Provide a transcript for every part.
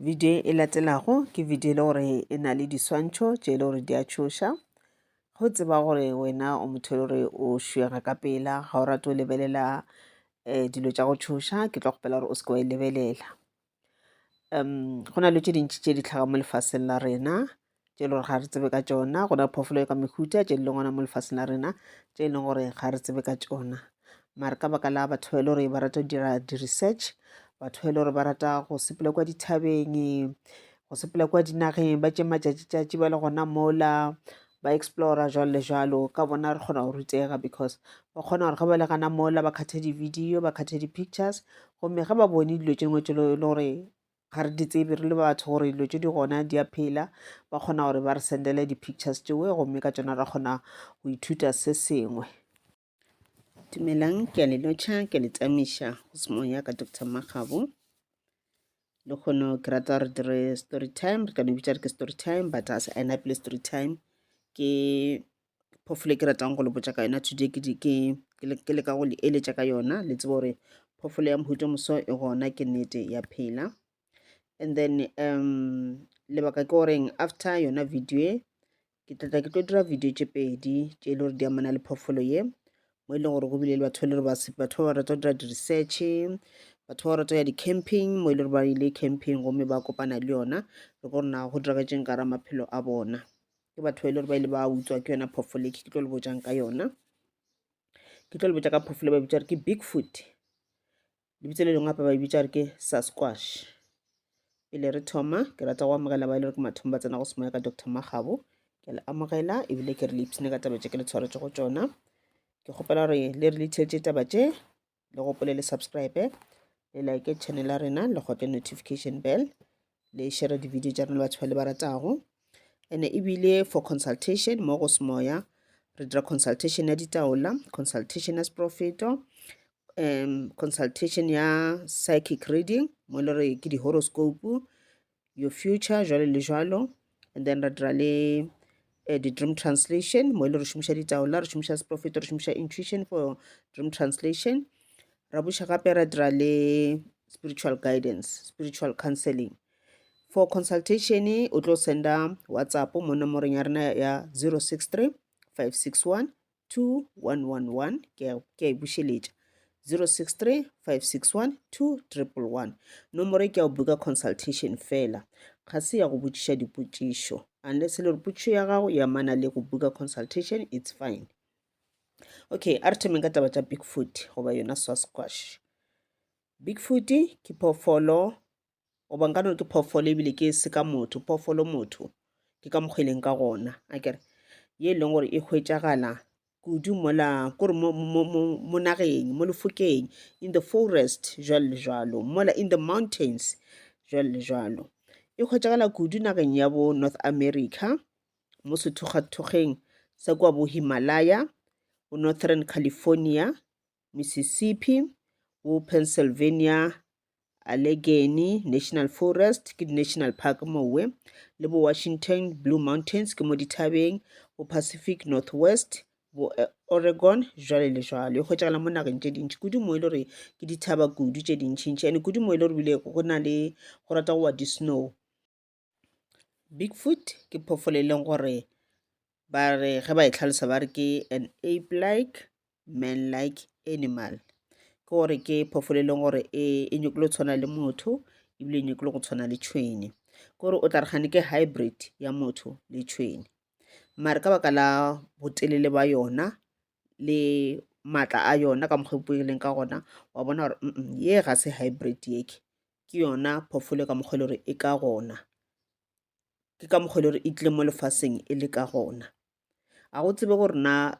Video e latelago ke video e le gore e na le diswantšho tše e le gore di a tšhoša. Ge o tseba gore wena o motho e le gore o šwega ka pela, ga o rate go lebelela dilo tša go tšhoša, ke tlo kgopela gore o se ke wa e lebelela. Go na le tše dintši tše di hlagang mo lefaseng la rena tše e le gore ga re tsebe ka tšona. Go na le phoofolo ka mehuta tše di leng gona mo lefaseng la rena tše e leng gore ga re tsebe ka tšona. Mara ka baka la batho ba e le gore ba rata go dira di-research, batho ba e le gore ba rata go sepela kua dithabeng, go sepela kua dinageng, ba tšee matšatši-tšatši ba le gona mola ba explore-a jwalo le jwalo. Ka bona re kgona go rutega because ba kgona gore ge ba le gana mola ba kgathe di-video, ba kgathe di-pictures gomme ge ba bone dilo tše dingwe tše e le gore ga re di tsebe re le batho gore dilo tše di gona di a phela, ba kgona gore ba re send-ele di-pictures tšeo gomme ka tšona ra kgona go ithuta se sengwe. Dumelang, ke a le lotšha, ke a le tamiša go semoya ka Doctor Makgabo. Lehono ke rata re dire story time, re ka no bitša re ke story time but a se a napile story time. Ke phoofolo e ke ratang go le botša ka yona today, ke ke leka go le eletša ka yona, le tsebe gore phoofolo ya mohuta o moso e gona, ke nnete ya phela. And then lebaka ke goreng after yona video e ke tla tla ke tlo dira video tše pedi tše e le gore di amana le phoofolo ye, mo e leng gore go bile le batho ba e le gore batho ba ba rata go dira di-research, batho ba ba rata go ya di-camping, mo e le gore ba ile camping gomme ba kopana le yona, le gore na go diragetšeng ka gare ga maphelo a bona. Ke batho ba e le gore ba ile ba utswa ke yona phoofolo e ke tlo le botšang ka yona. Ke tlo le botša ka phoofolo ba bitša gore ke Bigfoot, lebitso le lengwe gape ba e bitša gore ke Sasquatch. Pele re thoma, ke rata go amogela ba e le gore ke mathomo ba tsena go semoya ka Doctor Makgabo. Ke le amogela ebile ke re le ipshine ka taba tše ke le tshwaretšego tšona. Ke kgopela gore le re le theetše taba tše, le gopole le subscribe, le like channel ya rena, le gotle notification bell, le share di-video tša rena le batho ba le ba ratago. And ebile for consultation mo go semoya re dira consultation ya ditaola, consultation ya seprofeto, consultation ya psychic reading mo e le gore ke di-horoscope, your future jwalo le jwalo. And then ra dira le di-dream translation mo e le re šomiša ditaola, re šomiša seprofeto, re šomiša intuition for dream translation. Ra buša gape ra dira le spiritual guidance, spiritual counseling. For consultation o tlo senda WhatsApp mo nomorong ya rena ya 063 561 2111, ke a e bušeletša 063 561 2111. Nomoro e ke ya go booka consultation fela, ga se ya go botšiša dipotšišo, unless e le gore potšišo ya gago e amana le go booka consultation, it's fine. Okay, a re thomeng ka taba tša Bigfoot goba yona Sasquatch. Bigfoot ke phoofolo, goba nka no re ke phoofolo ebile ke se ka motho, phoofolo motho, ke ka mokgwa e leng ka gona, akere ye e leng gore e hwetšagala kudu mola kore mo, mo, mo, mo nageng, mo lefokeng, in the forest jwalo le jwalo, mola in the mountains jwalo le jwalo. E hwetšagala kudu nageng ya bo North America, mo sethokgathokgeng sa kua bo Himalaya, bo Northern California, Mississippi, bo Pennsylvania, Allegheny National Forest ke di-national park mowe, le bo Washington Blue Mountains ke mo dithabeng, bo Pacific Northwest, bo Oregon jwale le jwalo. E hwetšagala mo nageng tše dintši kudu mo e le gore ke dithaba kudu tše dintšintši, and kudu mo e le gore bile go na le go rata go wa di-snow. Bigfoot ke phoofolo e leng gore ba re ge ba e hlalosa ba re ke an ape like man like animal. Ke gore ke phoofolo e leng gore e e nyakile go tshwana le motho ebile e nyakile go tshwana le tšhwene. Ke gore o tla re kgane ke hybrid ya motho le tšhwene. Mare ka baka la botelele ba yona le maatla a yona ka mokgwa e leng ka gona, wa bona gore ye ga se hybrid ye ke. Ke yona phoofolo ka mokgwa e le gore e ka gona, ke ka mokgwa e le gore e tlile mo lefaseng e le ka gona. Ga go tsebe gore na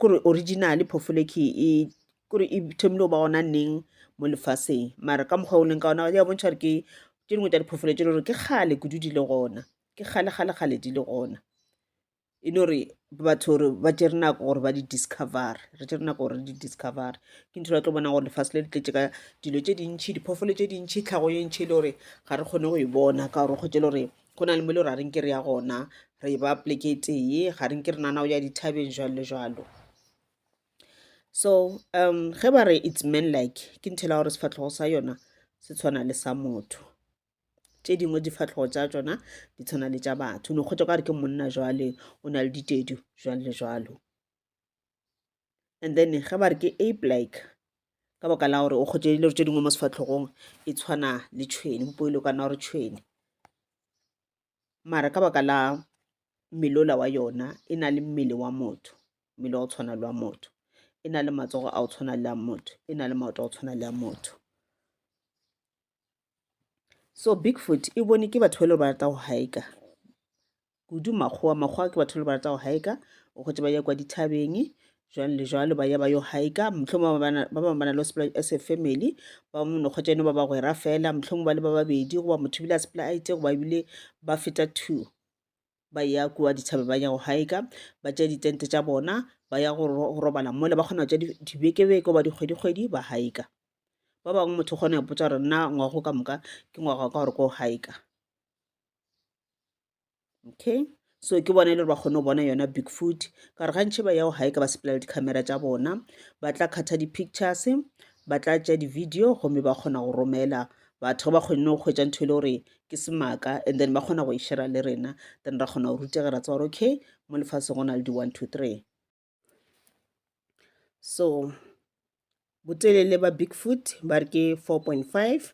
kore originally phoofolo e ke e kore e thomile go ba gona neng mo lefaseng, mara ka mokgwa o leng ka gona ya bontšha gore ke tše dingwe tša diphoofolo tše e le gore ke kgale kudu di le gona, ke kgale kgale kgale di le gona. E no re batho gore ba tšere nako gore ba di discover-e, re tšere nako gore re di discover-e. Ke ntho e tlo bonang gore lefase le le tletše ka dilo tše dintšhi, diphoofolo tše dintšhi, tlhago ye ntšhi e le gore ga re kgone go e bona ka gore o hwetše e le gore go na le mo e le gore ga re nke re ya gona, re ba poleke e tee, ga re nke re nagana go ya dithabeng jwalo le jwalo. So ge ba re it's man like ke ntho e la gore sefahlego sa yona se tshwana le sa motho. Tše dingwe difatlhogo tša tšona di tshwana le tša batho. O no kgotsa ka re ke monna jwale, o na le ditedu jwalo le jwalo. And then ge ba re ke ape like, ka baka la gore o kgotse dilo tše dingwe mo sefatlhogong e tshwana le tšhwene, bo ka nna gore tšhwene. Mara ka baka la mmele ola wa yona, e na le mmele wa motho, mmele wa go tshwana le wa motho. E na le matsogo a go tshwana le a motho, e na le maoto a go tshwana le a motho. So Bigfoot e bone ke batho ba e le gore ba rata go hiker kudu makgowa. Makgowa ke batho ba e le gore ba rata go hiker, o hwetše ba ya kwa dithabeng jwalo le jwalo, ba ya ba yo hiker. Mohlomongwe ba bangwe ba na le go sepela as a family, ba bangwe no hwetša e no ba bagwera fela, mohlomongwe ba le ba babedi goba motho ebile a sepela a itše goba ebile ba feta two. Ba ya kua dithabeng ba ya go hiker, ba tšea ditente tša bona ba ya go robala mola, ba kgona go tšea dibekebeke goba dikgwedikgwedi ba hiker. Ba bangwe motho o kgona go ipotša gore nna ngwaga ka moka ke ngwaga wa ka gore ko hiker. Okay, so ke bona e le gore ba kgone go bona yona Bigfoot ka gore gantši ba ya go hiker ba sepela le di-camera tša bona, ba tla kgatha di-pictures, ba tla tšea di-video gomme ba kgona go romela batho ba kgonne go hwetša ntho e le gore ke semaka and then ba kgona go e share le rena, then ra kgona go rutega ra tseba gore okay mo lefaseng go na le di-one two three. So botelele ba Bigfoot ba re ke 4.5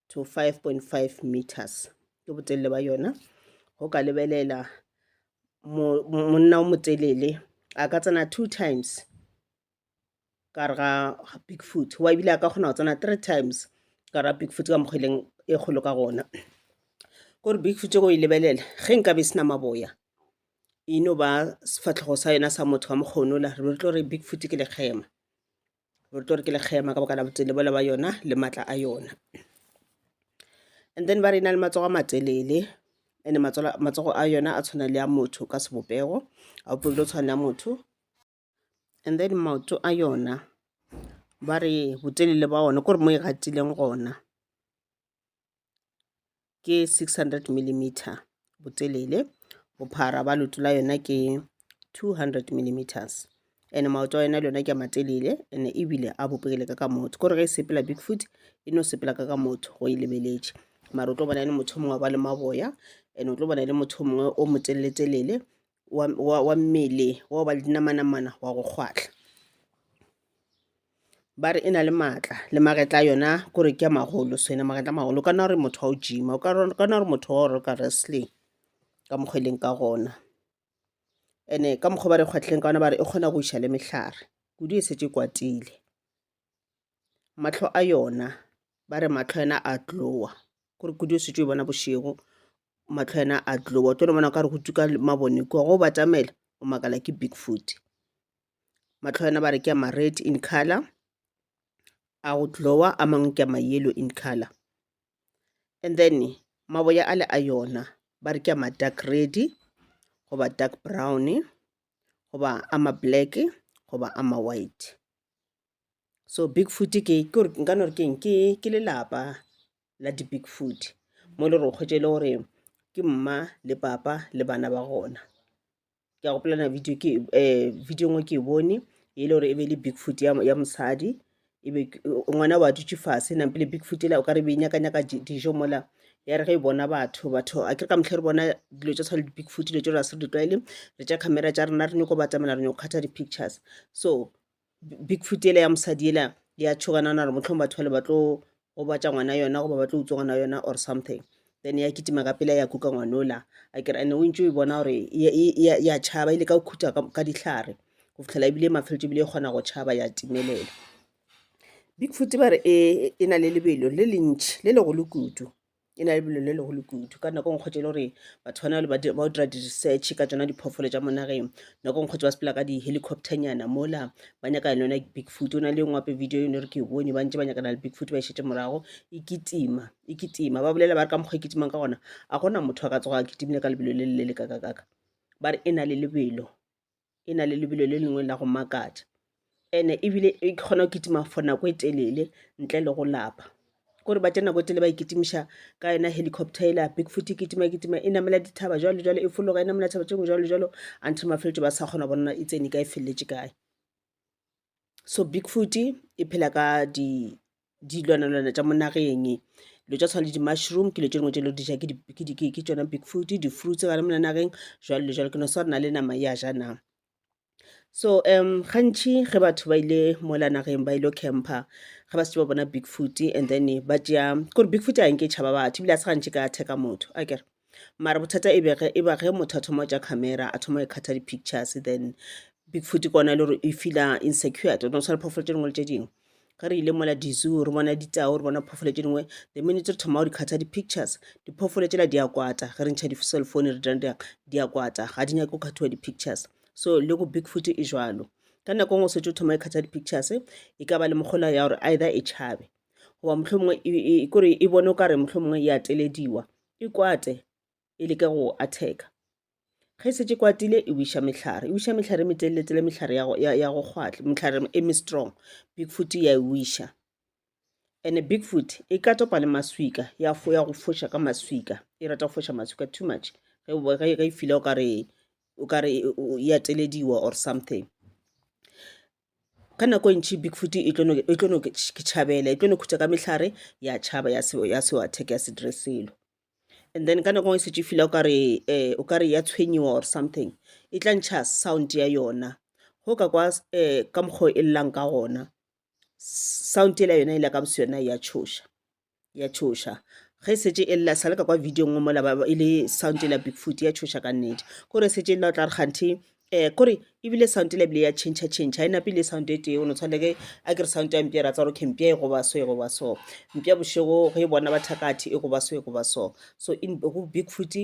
to 5.5 meters ke botelele ba yona. Go ka lebelela monna o motelele a ka tsena two times ka gare ga Bigfoot, wa ebile a ka kgona go tsena three times ka gare ga Bigfoot ka mokgwa e leng e kgolo ka gona. Kore Bigfoot go e lebelela ge nkabe e se na maboya e no ba sefahlego sa yona sa motho wa mokgwa ola, re be re tlo re Bigfoot ke lekgema, re tlo re ke lekgema ka baka la botelele bola ba yona le maatla a yona. And then ba re e na le matsogo a matelele and matsogo a yona a tshwana le a motho ka sebopego, a bopegile go tshwana le a motho. And then maoto a yona ba re botelele ba ona kore mo e gatileng gona ke 600 millimeter botelele, bophara ba leoto la yona ke 200 millimeters. And maoto a yona le yona ke a matelele and ebile a bopegile ka ka motho, kore ge e sepela Bigfoot e no sepela ka ka motho go e lebeletše. Mara o tlo bona e le motho o mongwe wa ba le maboya and o tlo bona e le motho o mongwe o moteleletelele wa, wa, wa mmele wa go ba le dinamanamana wa go kgwahla. Ba re e na le maatla le magetla a yona kore ke a magolo, so ena magetla a magolo o ka nna gore motho wa go gym-a, o ka nna gore motho wa go roka wrestling ka mokgwa e leng ka gona. And-e ka mokgwa ba re kgwahlileng ka gona ba re e kgona go iša le mehlare kudu e šetše e kwatile. Mahlo a yona ba re mahlo a yona a glow-a kore kudu o šetše o e bona bošego. Mahlo a yena a glowa, o tlo no bona okare go tuka mabone kua, ge o batamela o makala ke Bigfoot. Mahlo a yena ba re ke a ma red in colour, a go glowa, a mangwe ke a ma yellow in colour. And then maboya ale a yona ba re ke a ma dark red goba dark brown goba a ma black goba a ma white. So Bigfoot ke gore nka no re ke eng, ke lelapa la di-Bigfoot mo e le gore o hwetša e le gore ke mma le papa le bana ba gona. Ke a gopola na video ke video e nngwe ke e bone e le gore e be e le Bigfoot ya mosadi, e be ngwana wa dutše fase nampile Bigfoot yela o ka re be e nyaka-nyaka dijo mola, ya re ge e bona batho, batho akere ka mehla re bona dilo tša tshwana le di-Bigfoot dilo tše re ga se re di tlwaele, re tšea camera tša rena re nyako batamela re nyako kgatha di-pictures. So Bigfoot yela ya mosadi yela ya tšhoga nagana gore mohlomong batho bale ba tlo gobatša ngwana yona goba ba tlo utswa ngwana yona or something. Then ya kitima ka pela ya kuka ngwana ola akere, and o ntše o e bona gore ya tšhaba, e ile ka go khutha ka dihlare go fihlela ebile mafeletšo ebile e kgona go tšhaba ya timelela. Bigfoot ba re e na le lebelo le le ntši le legolo kudu. E na le lebelo le legolo kudu. Ka nako e nngwe hwetša e le gore batho ba na le ba go dira di-research ka tšona diphoofolo tša mo nageng. Nako e nngwe hwetša ba sepela ka di-helicopter nyana mola ba nyaka le yona Bigfoot. Go na le e nngwe gape video e ne re ke e bone ba ntše ba nyakana le Bigfoot ba e šetše morago e kitima, e kitima. Ba bolela ba re ka mokgwa e kitimang ka gona ga gona motho a ka tsoga a kitimile ka lebelo le le le kakakaka. Ba re e na le lebelo. e na le lebelo le lengwe la go makatša. And-e ebile e kgona go kitima for nako e telele ntle le go lapa. Kore ba tšea nako e telele ba e kitimiša ka yona helicopter yela, Bigfoot e kitima e kitima e namela dithaba jwalo jwalo, e fologa e namela thaba tše dingwe jwalo jwalo until mafeletšo ba sa kgona go bona e tsene kae e feleletše kae. So Bigfoot e phela ka di dilwanalwana tša mo nageng. Dilo tša tshwana le di-mushroom ke dilo tše dingwe tše le di ja ke tšona big foot, di-fruits gana mona nageng jwalo le jwalo. Ke no swa re na le nama ya ja na. So gantši ge batho ba ile mola nageng ba ile campa ge ba šetše ba bona big foot and then ba tšea kore big foot ga nke e tšhaba batho ebile a se gantši ka attack-a motho akere. Mara bothata e be ge e ba ge motho a thoma go tša camera a thoma go kgatha di-pictures then big foot ke ona e le gore e feela insecure o no tshwana le phoofolo tše dingwe le tše dingwe. Ge re ile mola di-zoo re bona ditau re bona phoofolo tše dingwe the minute re thoma go di kgatha di-pictures diphoofolo tšela di a kwata ge re ntšha di-cell phone re dirang dirang di a kwata ga di nyake go kgathiwa di-pictures. So le go big foot e jwalo. Ka nako e nngwe o šetše o thoma go kgatha di-pictures e ka ba le mogola ya gore either e tšhabe goba mohlomongwe kore e bone o ka re mohlomongwe e a telediwa e kwate e leke go attack-a. Ge e šetše e kwatile e wiša mehlare, e wiša mehlare e metelele-telele mehlare ya go kgwahla, mehlare e me strong. Big foot ya e wiša. And-e big foot e ka topa le maswika ya ya go foša ka maswika, e rata go foša maswika too much ge e feela o ka re o ka re e a telediwa or something. Ka nako e ntši big foot e tlo no e tlo no ke tšhabela, e tlo no khutša ka mehlare ya tšhaba ya se ya se attack ya se dire selo. And then ka nako e nngwe e šetše e feela o ka re o ka re ya tshwenyiwa or something, e tla ntšha sound ya yona. Ge o ka kwa ka mokgo e llang ka gona, sound yela yona yela ka boyona ya tšhoša, ya tšhoša. Ge e šetše e lla sa le ka kwa video e nngwe mola e le sound yela big foot ya tšhoša ka nnete. Kore e šetše e lla o tla re kganthe kore ebile sound yela ebile ya tšhentšha tšhentšha, ga e nape e le sound e tee. Go no tshwana le ge a ke re sound ya mpša re a tseba gore okay mpša e goba so e goba so, mpša bošego ge e bona bathakathi e goba so e goba so. So in go big foot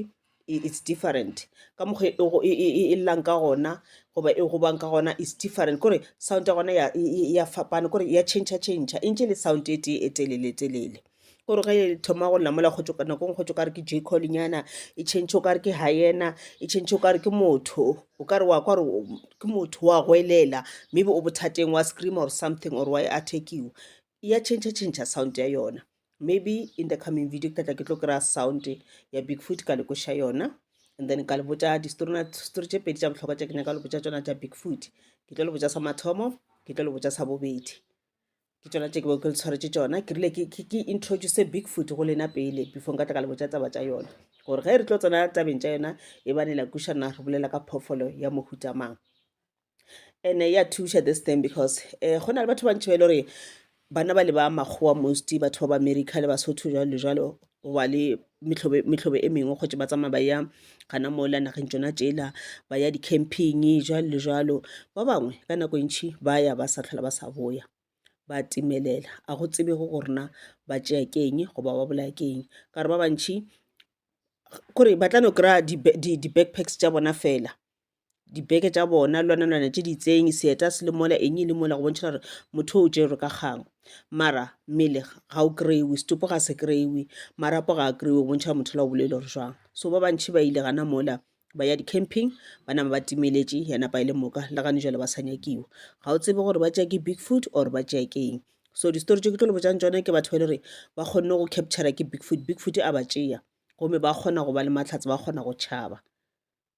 it's different ka mokgwa e llang ka gona goba e gobang ka gona it's different kore sound ya gona ya fapana kore ya tšhentšha tšhentšha e ntše le sound e tee e telele telele. Kore ge e thoma go lla mola nako e nngwe hwetša o ka re ke jackal nyana e tšhentšhe o ka re ke hyena e tšhentšhe o ka re ke motho o ka re wa kwa gore ke motho wa goelela maybe o bothateng wa scream or something or wa attack-iwa. E ya tšhentšha tšhentšha sound ya yona. Maybe in the coming video ke tla tla ke tlo kry-a sound ya big foot ka le kweša yona and then ka le botša di-story tše pedi tša bohlokwa tše ke nyaka le botša tšona tša big foot. Ke tlo le botša sa mathomo, ke tlo le botša sa bobedi. Ke tšona tše ke bego ke le tshwaretše tšona. Ke rile ke introduce big foot go lena pele before nka tla ka le botša taba tša yona. Gore ge re tlo tsena tabeng tša yona e bane la kweša na re bolela ka phoofolo ya mohuta mang. And-e ya thuša this thing because go na le batho ba bantši ba e le gore bana ba le ba makgowa most batho ba ba America le Basotho jwalo le jwalo goba le mehlobo e mengwe kgotsa ba tsamaya ba ya gana mola nageng tšona tšela ba ya di-camping jwalo le jwalo. Ba bangwe ka nako e ntši ba ya ba sa hlola ba sa boya ba timelela. A go tsebege gore na ba tšea ke eng goba ba bolaya ke eng ka gore ba bantši kore ba tla no kry-a di-backpacks tša bona fela. Dibeke tša bona, lwanalwana tše di itseng, seeta se le mola, eng e le mola, go bontšha gore motho o tšerwe ka kgang. Mara mmele ga o kry-iwe, setopo ga se kry-iwe, marapo ga a kry-iwe go bontšha motho la o bolailwe gore jwang. So ba bantši ba ile gana mola ba ya di-camping ba nama ba timeletše ya napa e le moka le gane jwale ba sa nyakiwa. Ga o tsebe gore ba tšea ke big foot or ba tšea ke eng. So di-story tše ke tlo le botšang tšona ke batho ba e le gore ba kgonne go capture ke big foot, big foot a ba tšea gomme ba kgona go ba le mahlatse ba kgona go tšhaba.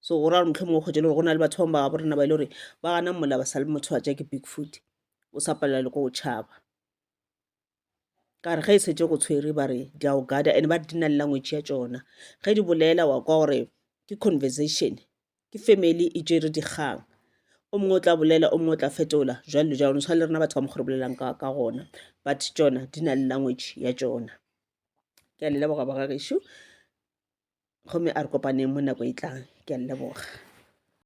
So go ra gore mohlomongwe o hwetše le gore go na le batho ba bangwe ba gabo rena ba e le gore ba gana mola ba sa le motho wa tša ke big foot o sa palelwa le ko go tšhaba. Ka re ge e setse go tshwere ba re di a go guarda and ba re di na le language ya tšona. Ge di bolela wa kwa gore ke conversation, ke family e tšere dikgang. O mongwe o tla bolela, o mongwe o tla fetola jwalo le jwalo. No tshwana le rena batho ka mokgo re bolelang ka gona but tšona di na le language ya tšona. Ke a le leboga ba gagešo. Gomme a re kopaneng mo nako e tlang. Ke a le leboga.